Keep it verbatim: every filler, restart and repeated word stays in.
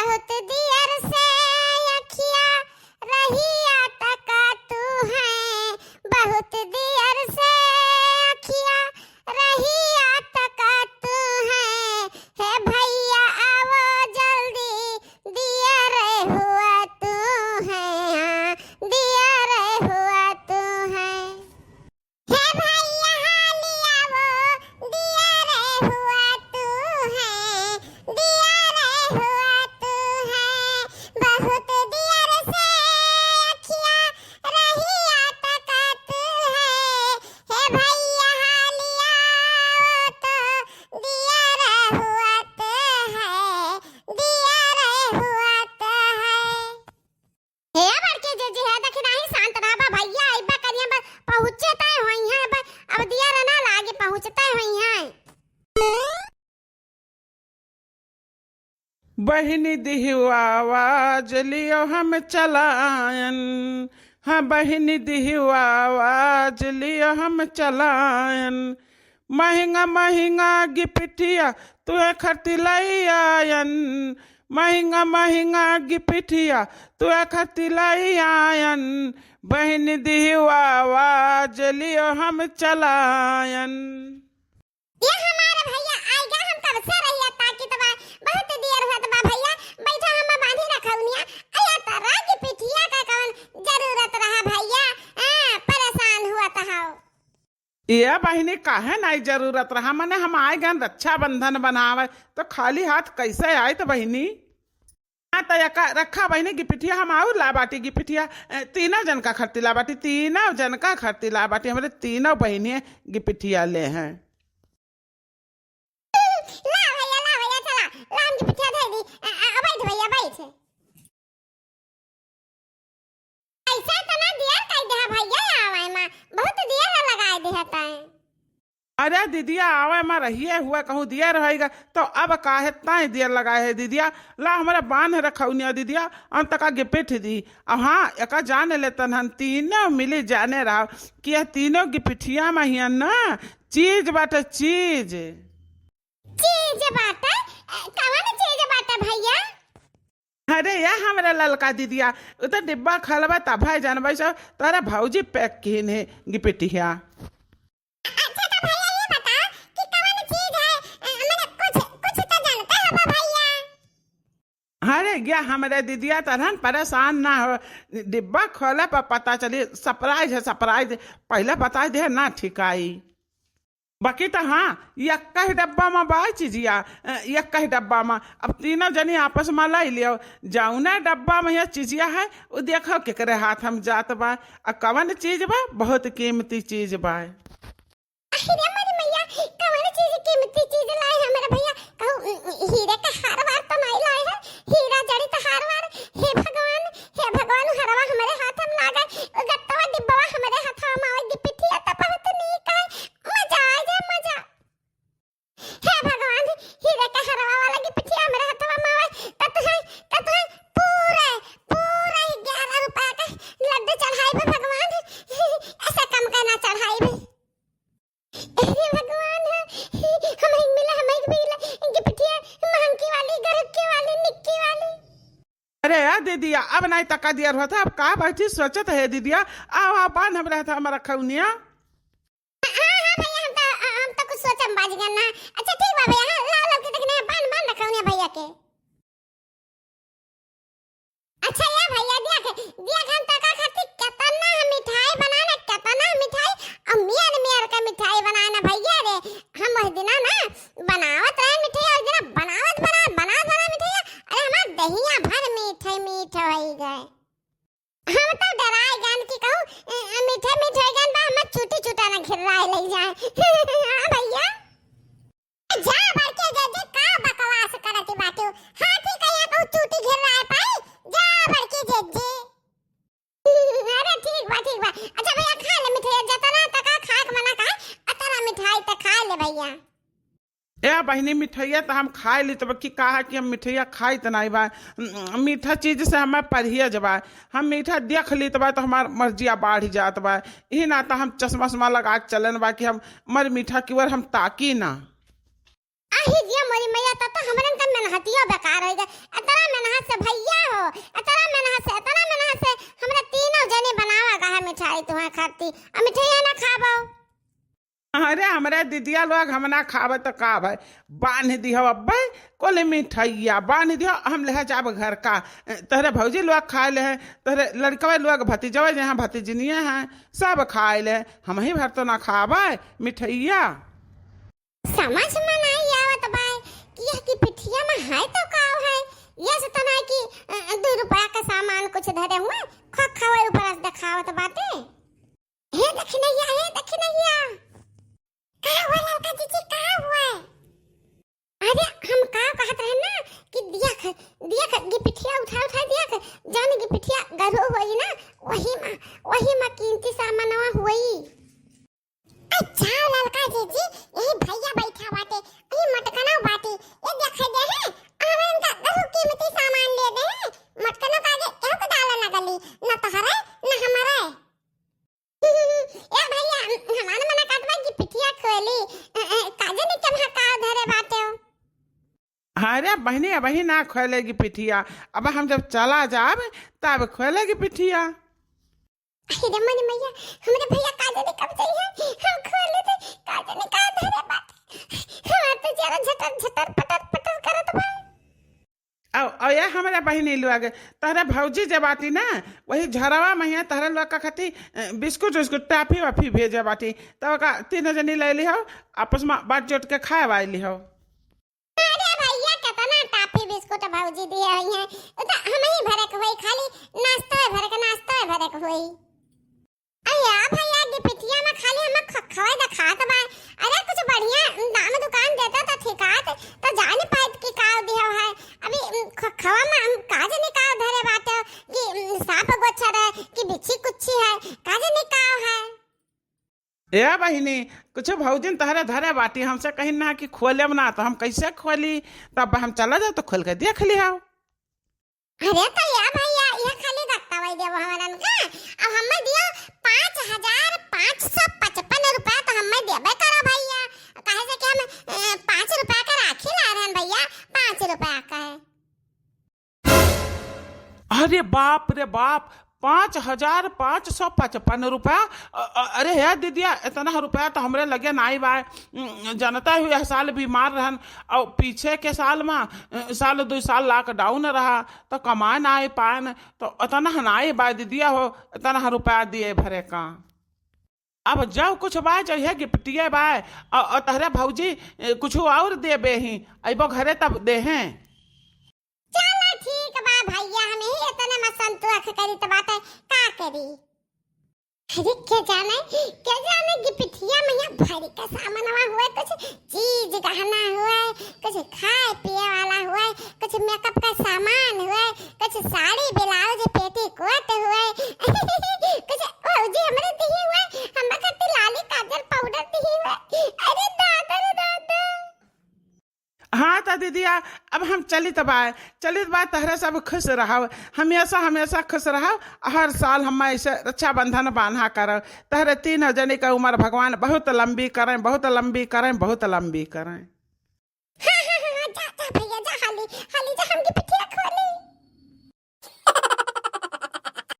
बहुत दियर से अखिया रहिया तकत है, बहुत दियर से अखिया रहिया तकत है, हे भैया आवो जल्दी, दियर हुआ तू है, हाँ, दियर हुआ तू है। हे भैया हाली आवो, दियर हुआ तू है, दियर हुआ तू है, बहुत दियर से अखिया रहिया तकत है, हे भैया हाली आवो तो दियर हुआ तू है, दियर हुआ तू है। हे बड़की जीजी, हे देखी नाही शांत रहा बा भैया, अइबा करिया बा, पहुँचते होइहैं बा, अब दियर ना लागे, पहुँचते होइहैं। बहिनी दिहु आवाज लियो हम चलायन, हाँ बहिनी दिहु आवाज लियो हम चलायन, महंगा महंगा गिफ्टिया तुहे खरती लई आयन, महंगा महंगा गिफ्टिया तुहे खरती लई आयन, बहिनी दिहु आवाज लियो हम चलायन। ये हमारे भैया आइगा, हम कब से रहिया ताकित बा, बहुत देर होत बा भैया, बैठा हम बांधी रखौनिया, अया तोरा गिफ्टिया का कवन जरूरत रहा भैया, हाँ, परेशान हुआ तो हो। ए बहिनी, काहे नाई जरूरत रहा? मने हम आए गन रक्षाबंधन बनावे, तो खाली हाथ कैसे आइत बहिनी? हाँ, तो एका रखा बहिनी, गिफ्टिया हम आउर ला बाटी, गिफ्टिया, ए, तीनों जन का खरती ला बाटी, तीनों जन का खरती ला बाटी, हमरे तीनों बहिनी गिफ्टिया ले हैं। ला भैया, ला भैया, चला, ला हम गिफ्टिया दे दी। आ, आ, आ, बैठ भैया, बैठ। ऐसे इतना देर कई देहा भैया आवे मा, बहुत देर लगाए देहा तैं। अरे दीदिया, आवे मा रहिए हुआ कहूँ देर होइगा, तो अब काहे ताई देर लगाए है दीदिया? ला हमरा बांध रखौनिया दीदिया, अंत का गिफ्ट दी। अब हाँ, एका जान लेतन हम तीनों मिली जाने रहा कि यह तीनों गिफ्टिया मा हिया ना चीज बाटे चीज। चीज बाटे? अ, कवन चीज बाटे भैया? अरे या हमरा ललका दीदिया, उ तो डिब्बा खोलबा तब है जानबै सब, तोरा भौजी पैक किहिन है गिफ्टिया। अच्छा तो भैया ये बताओ कि कवन चीज है? अ, मने कुछ, कुछ तो जानते होबा भैया। अरे या हमरे दीदिया तरहन परेशान ना हो, डिब्बा खोले पर पता चली, सरप्राइज है, सरप्राइज। पहले बताई दे ना ठिकाई। बाकी तो हाँ, यक्का ही डब्बा मा बा चिजिया, अ, यक्का ही डब्बा मा। अब तीनों जनी आपस मा लाई लियो, जौना डब्बा मा यह चिजिया है, उ देखो केकरे हाथ हम जात बा। आ कवन चीज बा? बहुत कीमती चीज बा। अरे मोरी मैया, कवन चीज कीमती चीज लाए हमरे भैया? कहू, उ, उ, हीरे का हार वार तो नाई लाए है? हीरा जड़ित हार वार? हे भगवान, हे भगवान, उ हरवा हमरे हाथ में लागे, उ गत्तवा डिब्बवा हमरे हाथवा में आवे, गिफ्टिया तो बहुत नीक है, मजा आ जाए, मजा। हे भगवान, हीरे के हरवा वाला गिफ्टिया हमरे हाथवा में आवे, तत है, तत है, पूरे, पूरे ग्यारह रुपया का लड्डू चढ़ाई बे भगवान, ऐसा कम का ना चढ़ाई बे। हे भगवान, हमहिक मिला, हमहिक मिला, गिफ्टिया महंगी वाली, गरक्की वाली, निक्की वाली। अरे यार दीदिया, अब नाई तका दियर होत है, अब का बैठी सोचत है दीदिया? आओ, आओ, बांध हम रहता हमारा खौनिया। हाँ, हाँ भैया, हम तो, हम तो कुछ सोचम बाज गन ना। अच्छा ठीक बा भैया, हाँ, लाओ, लाओ के देखने, बांध, बांध रखौनिया भैया के। अच्छा ये भैया, दिया के, दिया के हम तका खातिर केतना हम मिठाई बनाए ना, केतना हम मिठाई, और मेर मेर के मिठाई बनाए ना भैया रे। हम उस दिना ना बनावत रहे मिठाई, उस दिना बनावत, बनावत, बनावत, बनावत मिठाई, अरे हमार दहिया भर मीठे मीठे होई गए। हम तो डराए गन कि कहूँ, अ, अ, मीठे मीठे होई गन बा, हमार चूटी चूटा ना घिर्राए लग जाए। हाँ भैया। जा बड़के जीजी, का बकवास करत बाटू? हाथी कहिया कहूँ चूटी घिर्राए पाई? जा बड़के जीजी। अरे ठीक बा, ठीक बा। अच्छा भैया, खा ले मिठाई, जतना तका खाए के मना का, अतना मिठाई त खा ले भैया। ए बहिनी, मिठाइया त हम खाए ली तब कि कहा कि हम मिठाइया खाई त नाई बा। मीठा चीज से हमार परहेज बा। हम मीठा देख ली तब तो हमार मर्जिया बाढ़ जात बा। यही ना तो हम चश्मा उश्मा लगा के चलन बा कि हम, हमार मीठा की ओर हम ताकी ना। आही जिया मोरी मैया, तब तो हमरन का मेहनतिया बेकार होई गए। इतना मेहनत दिया लोग हम ना खावे तो का भाई, बांध दिहो अब्बे, कोले मिठैया बांध दिहो, हम लेहे जाब घर का। तोहरे भौजी लोग खाए लेहे, तोहरे लड़कवे लोग, भतीजवे जहाँ भतीजनिया हैं, सब खाए लेहे, हमही भर तो ना खावे मिठैया। समझ में नाहीं आवत बाय कि यह गिपिठिया में है तो का है? यह से तो नाहीं कि, अ, दू रुपया का सामान कुछ धरे हुए, खोखवा ऊपर से देखावत बाटे। हे दखिनैया, हे दखिनैया, का हुआ ललका जीजी, का हुआ? अरे हम का कहत रहे ना कि देख, देख गिपिठिया उठा उठा देख, जौन गिपिठिया गरु होई ना, वही में, वही में कीमती सामानवा होई। अच्छा ललका जीजी, यही भैया बैठा बाटे, यही मटकना बाटे, ये देखे दे है, हमें इनका गरु कीमती सामान ले दे है, मटकनों का आगे केहू के डाला ना गली, ना तोहरे, ना हमारे। ए भैया, हमार मना करत बा गिपिठिया खोली, अ, अ, का जाने केम्हा का धरे बाटे हो। अरे बहिनी, अबही ना खोले गिपिठिया, अब हम जब चला जाब, तब खोले गिपिठिया। अरे मोरी मैया, हमरे भैया का जाने कब जइहे, हम खोले दे, का जाने का धरे बाटे। हमार तो जरा झटर झटर पटर पटर करत बा। अउ, अउ ये हमरे बहिनी लोग, तोहरे भौजी जे बाटी ना, वही झरवा महिया तोहरे लोग का खाती, अ, बिस्कुट उस्कुट, टाफी वाफी भेजे बाटी। तब का तीनों जनी ले लिहो, आपस में बांट जोट के खाए वाली हो। अरे भैया, केतना टाफी बिस्कुट भौजी दिए हुई हैं, वो तो हम ही भरे के होई, खाली नाश्ता भरे के, नाश्ता भरे के होई। अरे या भैया, गिपिठिया में खाली हमें खोखवे देखात बा। अरे कुछ बढ़िया दाम दुकान देता तो ठिकात, तो जान पाइत कि का दिया है। अभी, उम, खोखवा में हम का जाने का धरे बाटे कि, उम, सांप गोछर है कि बिच्छी कुच्छी है, का जाने का है। ए बहिनी, कुछ भौजिन तहरे धरे बाटी, हमसे कहिन ना कि खोलेब ना, तो हम कैसे खोली? तब हम चला जाओ तो खोल के देख लिहाओ। अरे तो या भैया, यह खाली दत्ता वही देव हमरन का। अब हमें दियो पाँच हजार पाँच सौ पचपन रुपया, तो हमें देबे करो भैया। काहे से कि हम, अ, पाँच रुपया का राखी ला रहन भैया, पाँच रुपया का है। अरे बाप रे बाप, पाँच हजार पाँच सौ पचपन रुपया। अ, अ, अरे हे दीदिया, इतना रुपया तो हमरे लगे नाई बा। उम, जनता हुई यह साल बीमार रहन, और पीछे के साल में, अ, साल दो साल lockdown रहा, तो कमाए नाई पाएन, तो इतना नाई बा दीदिया हो, इतना रुपया दिए भरे का। अब जब कुछ बा, जइहे गिफ्टिए बा, और, और तहरे भौजी, ए, कुछ और देबे ही, अइबो घरे तब देहें। चला ठीक बा भैया, हम ही इतने में संतोष करी तो बात है, का करी? अरे के जाने, के जाने गिफ्टिया में यहाँ भरी का सामानवा हुए, कुछ चीज गहना हुए, कुछ खाए पिए वाला हुए, कुछ makeup का सामान हुए, कुछ साड़ी ब्लाउज पेटीकोट हुए, कुछ भौजी हमरे दिही हुए, हम खातिर लाली काजल पाउडर दिही हुए। अरे दादा रे दादा। हाँ त दीदिया, अब हम चलित बाय, चलित बाय, तहरे सब खुश रहव, हमेशा हमेशा खुश रहव। हर साल हम ऐसे रक्षाबंधन बान्हा करव। तहरे तीनों जनी का उम्र भगवान बहुत लंबी करें, बहुत लंबी करें, बहुत लंबी करें। हाँ, हाँ, हाँ, हाँ, जा, जा भैया, जा, हाली, हाली जा, हमके